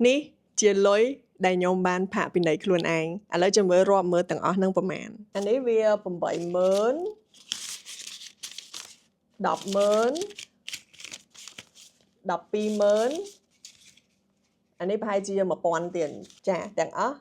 នេះជាលុយដែលខ្ញុំបានផាកពិន័យខ្លួនឯងឥឡូវចាំមើលរាប់មើលទាំងអស់នឹងប្រមាណអានេះវា80000 100000 120,000អានេះប្រហែលជា1000ទៀតចាទាំងអស់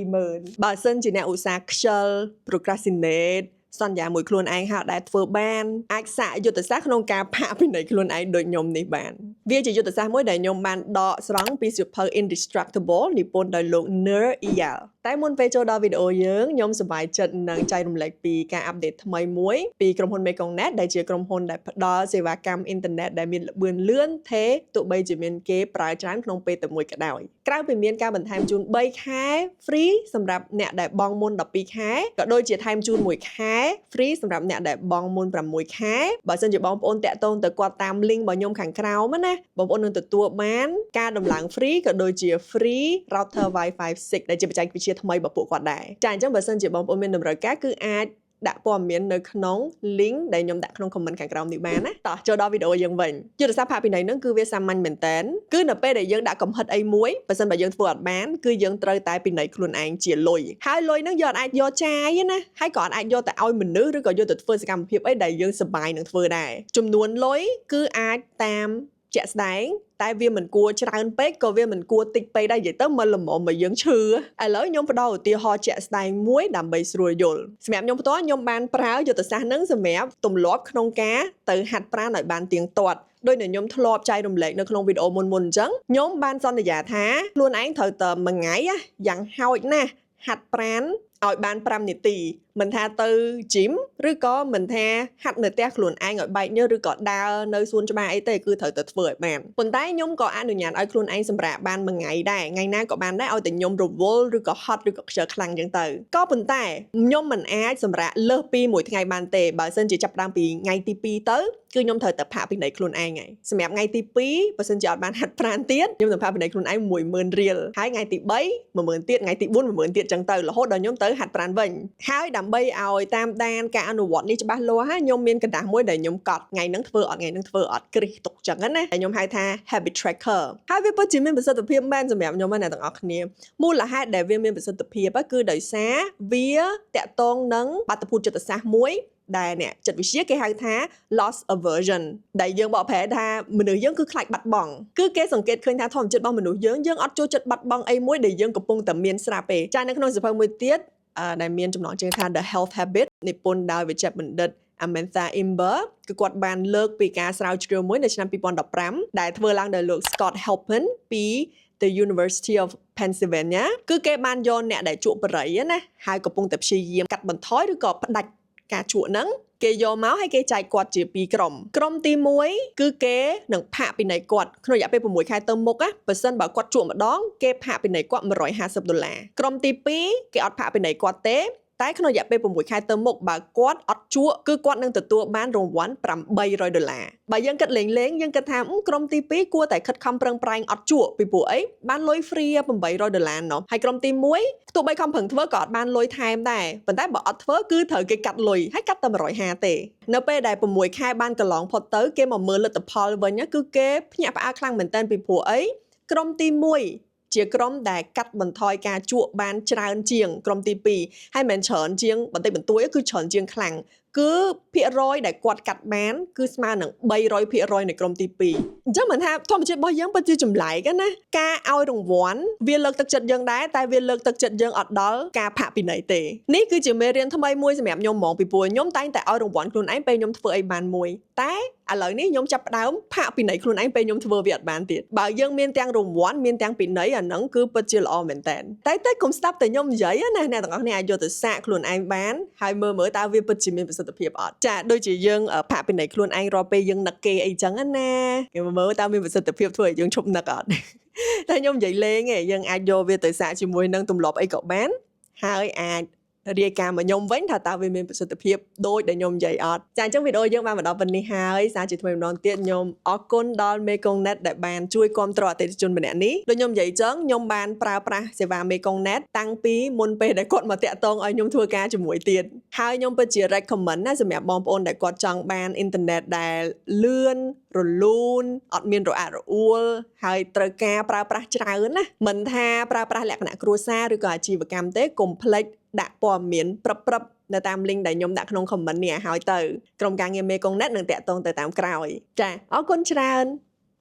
120,000បើសិនជាអ្នកឧស្សាហ៍ខ្ជិល procrastinate សន្យាមួយខ្លួនឯងហើយដែលធ្វើបានអាចសាកយុទ្ធសាស្ត្រក្នុងការផាកពិន័យខ្លួនឯងដូចខ្ញុំនេះបានវាជាយុទ្ធសាស្ត្រមួយដែលខ្ញុំបានដកស្រង់ពីសៀវភៅ Indistractable និពន្ធដោយលោក Nir Eyal តែមុនពេលចូលដល់វីដេអូយើងខ្ញុំសប្បាយចិត្តនឹងចែករំលែកពីការ update ថ្មីមួយពីក្រុមហ៊ុន Mekongnet ដែលជាក្រុមហ៊ុនដែលផ្ដល់សេវាកម្មអ៊ីនធឺណិតដែលមានល្បឿនលឿនថេរទោះបីជាមានគេប្រើច្រើនក្នុងពេលតែមួយក៏ដោយក្រៅពីមានការបន្ថែមជូន3ខែ free សម្រាប់អ្នកដែលបង់មុន12ខែក៏ដូចជាថែមជូន1ខែ free សម្រាប់អ្នកដែលបង់មុន6ខែបើសិនជាបងប្អូនតាក់ទងទៅគាត់តាម link របស់ខ្ញុំខាងក្រោមណាបងប្អូននឹងទទួលបានការដំឡើង free ក៏ដូចជា free router Wi-Fi 6ដែលជាបច្ចេកវិទ្យាថ្មីរបស់ពួកគាត់ដែរចាអញ្ចឹងបើសិនជាបងប្អូនមានតម្រូវការគឺអាចដាក់ព័ត៌មាននៅក្នុង link ដែលខ្ញុំដាក់ក្នុង comment ខាងក្រោមនេះបានណាតោះចូលដល់វីដេអូយើងវិញយុទ្ធសាស្ត្រផាកពិន័យហ្នឹងគឺវាសាមញ្ញមែនតើគឺនៅពេលដែលយើងដាក់កំហិតអីមួយបើសិនបើយើងធ្វើអត់បានគឺយើងត្រូវតែពិន័យខ្លួនឯងជាលុយហើយលុយហ្នឹងយើងអាចយកចាយណាហើយក៏អាចយកទៅឲ្យមនុស្សឬក៏យកទៅធ្វើសកម្មភាពអីដែលយើងសប្បាយនឹងធ្វើដែរចំនួនលុយគឺអាចតាមជាក់ស្ដែងតែវាមិនគួរច្រើនពេកក៏វាមិនគួរតិចពេកដែរនិយាយទៅមកល្មមមកយើងឈឺឥឡូវខ្ញុំផ្ដល់ឧទាហរណ៍ជាក់ស្ដែងមួយដើម្បីស្រួលយល់សម្រាប់ខ្ញុំផ្ទាល់ខ្ញុំបានប្រើយុទ្ធសាស្ត្រហ្នឹងសម្រាប់ទម្លាប់ក្នុងការទៅហាត់ប្រាណឲ្យបានទៀងទាត់ដោយដែលខ្ញុំធ្លាប់ចែករំលែកនៅក្នុងវីដេអូមុនៗអញ្ចឹងខ្ញុំបានសន្យាថាខ្លួនឯងត្រូវតែមួយថ្ងៃយ៉ាងហោចណាស់ហាត់ប្រាណឲ្យបាន5នាទីមិនថាទៅ gym ឬក៏មិនថាហាត់នៅផ្ទះខ្លួនឯងឲ្យបែកញើសឬក៏ដើរនៅសួនច្បារអីទេគឺត្រូវតែធ្វើឲ្យបានប៉ុន្តែខ្ញុំក៏អនុញ្ញាតឲ្យខ្លួនឯងសម្រាកបានមួយថ្ងៃដែរថ្ងៃណាក៏បានដែរឲ្យតែខ្ញុំរវល់ឬក៏ហត់ឬក៏ខ្ជិលខ្លាំងអញ្ចឹងទៅក៏ប៉ុន្តែខ្ញុំមិនអាចសម្រាកលើសពីមួយថ្ងៃបានទេបើសិនជាចាប់ផ្ដើមពីថ្ងៃទី2ទៅគឺខ្ញុំត្រូវតែផាកពិន័យខ្លួនឯងហើយសម្រាប់ថ្ងៃទី2បើសិនជាអត់បានហាត់ប្រាណទៀតខ្ញុំនឹងផាកពិន័យខ្លួនឯង10000រៀលហើយថ្ងៃទី3 10000ទៀតថ្ងៃទី4 10000ទៀតចឹងទៅរហូតដល់ខ្ញុំទៅហាត់ប្រាណវិញហើយដើម្បីឲ្យតាមដានការអនុវត្តនេះច្បាស់លាស់ខ្ញុំមានក្រដាសមួយដែលខ្ញុំកត់ថ្ងៃហ្នឹងធ្វើអត់ថ្ងៃហ្នឹងធ្វើអត់គ្រិះទុកចឹងណាហើយខ្ញុំហៅថា habit tracker ហើយវាពិតជាមានប្រសិទ្ធភាពមែនសម្រាប់ខ្ញុំណាអ្នកទាំងអស់គ្នាមូលហេតុដែលវាមានប្រសិទ្ធភាពគឺដោយសារវាតាក់ទងនឹងបាតុភូតចិត្តសាស្ត្រមួយដែលអ្នកចិត្តវិទ្យាគេហៅថា loss aversion ដែលយើងបកប្រែថាមនុស្សយើងគឺខ្លាចបាត់បង់គឺគេសង្កេតឃើញថាធម្មជាតិរបស់មនុស្សយើងយើងអត់ចូលចិត្តបាត់បង់អីមួយដែលយើងកំពុងតែមានស្រាប់ទេចានៅក្នុងសៀវភៅមួយទៀតដែលមានចំណងជើងថា The Health Habit និពន្ធដោយវេជ្ជបណ្ឌិត Amantha Imber គឺគាត់បានលើកពីការស្រាវជ្រាវមួយនៅឆ្នាំ2015ដែលធ្វើឡើងដោយលោក Scott Halpin ពី The University of Pennsylvania គឺគេបានយកអ្នកដែលជក់បារីណាហើយកំពុងតែព្យាយាមកាត់បន្ថយឬក៏ផ្ដាច់ការជក់ហ្នឹងគេយកមកឲ្យគេចែកគាត់ជាពីរក្រុមក្រុមទី1គឺគេនឹងផាកពិន័យគាត់ក្នុងរយៈពេល6ខែទៅមុខណាបើសិនបើគាត់ជក់ម្ដងគេផាកពិន័យគាត់150ដុល្លារក្រុមទី2គេអត់ផាកពិន័យគាត់ទេតែក្នុងរយៈពេល6ខែទៅមុខបើគាត់អត់ជក់គឺគាត់នឹងទទួលបានរង្វាន់800ដុល្លារបើយើងគិតលេងលេងយើងគិតថាក្រុមទី2គួរតែខិតខំប្រឹងប្រែងអត់ជក់ពីព្រោះអីបានលុយ free 800ដុល្លារណោះហើយក្រុមទី1ទោះបីខំប្រឹងធ្វើក៏អត់បានលុយថែមដែរប៉ុន្តែបើអត់ធ្វើគឺត្រូវគេកាត់លុយហើយកាត់តែ150ទេនៅពេលដែល6ខែបានកន្លងផុតទៅគេមកមើលលទ្ធផលវិញគឺគេភ្ញាក់ផ្អើលខ្លាំងមែនទែនពីព្រោះអីក្រុមទី1ជាក្រុមដែលកាត់បន្ថយការជក់បានច្រើនជាងក្រុមទី2ហើយមិនច្រើនជាងបន្តិចបន្តួចគឺច្រើនជាងខ្លាំងគឺភាគរយដែលគាត់កាត់បានគឺស្មើនឹង300%នៃក្រុមទី2អញ្ចឹងមិនថាធម្មជាតិរបស់យើងពិតជាចម្លែកណាការឲ្យរង្វាន់វាលើកទឹកចិត្តយើងដែរតែវាលើកទឹកចិត្តយើងអត់ដល់ការផាកពិន័យទេនេះគឺជាមេរៀនថ្មីមួយសម្រាប់ខ្ញុំហ្មងពីព្រោះខ្ញុំតែងតែឲ្យរង្វាន់ខ្លួនឯងពេលខ្ញុំធ្វើអីបានមួយតែឥឡូវនេះខ្ញុំចាប់ផ្ដើមផាកពិន័យខ្លួនឯងពេលខ្ញុំធ្វើវាអត់បានទៀតបើយើងមានទាំងរង្វាន់មានទាំងពិន័យអាហ្នឹងគឺពិតជាល្អមែនតើតែតែកុំស្ដាប់តែខ្ញុំនិយាយណាអ្នកទាំងអស់គ្នាអាចយកទៅសាកខ្លួនឯងបានហើយមើលមើលតើវាពិតជាមានប្រសិទ្ធភាពអត់ចាដូចជាយើងផាកពិន័យខ្លួនឯងរាល់ពេលយើងនឹកគេអីចឹងណាគេមើលតើមានប្រសិទ្ធភាពធ្វើឲ្យយើងឈប់នឹកអត់តែខ្ញុំនិយាយលេងឯងយើងអាចយកវាទៅសាកជាមួយនឹងទម្លាប់អីក៏បានហើយអាច រាយការណ៍មកខ្ញុំវិញថាតើវាមានប្រសិទ្ធភាពដូចដែលខ្ញុំនិយាយអត់ចាអញ្ចឹងវីដេអូយើងបានមកដល់ប៉ុណ្នេះហើយសារជាថ្មីម្ដងទៀតខ្ញុំអរគុណដល់ Mekong Net ដែលបានជួយគាំទ្រអតិថិជនម្នាក់នេះដូចខ្ញុំនិយាយចឹងខ្ញុំបានប្រើប្រាស់សេវា Mekong Net តាំងពីមុនពេលដែលគាត់មកតាក់ទងឲ្យខ្ញុំធ្វើការជាមួយទៀតហើយខ្ញុំពិតជា recommend ណាសម្រាប់បងប្អូនដែលគាត់ចង់បានអ៊ីនធឺណិតដែលលឿនរលូនអត់មានរអាក់រអួលហើយត្រូវការប្រើប្រាស់ច្រើនណាមិនថាប្រើប្រាស់លក្ខណៈគ្រួសារឬក៏អាជីវកម្មទេកុំភ្លេចដាក់ព័ត៌មានព្រឹបៗនៅតាម link ដែលខ្ញុំដាក់ក្នុង comment នេះឲ្យហើយទៅក្រុមការងារ Mekong Net នឹងតាក់ទងទៅតាមក្រោយចាអរគុណច្រើន។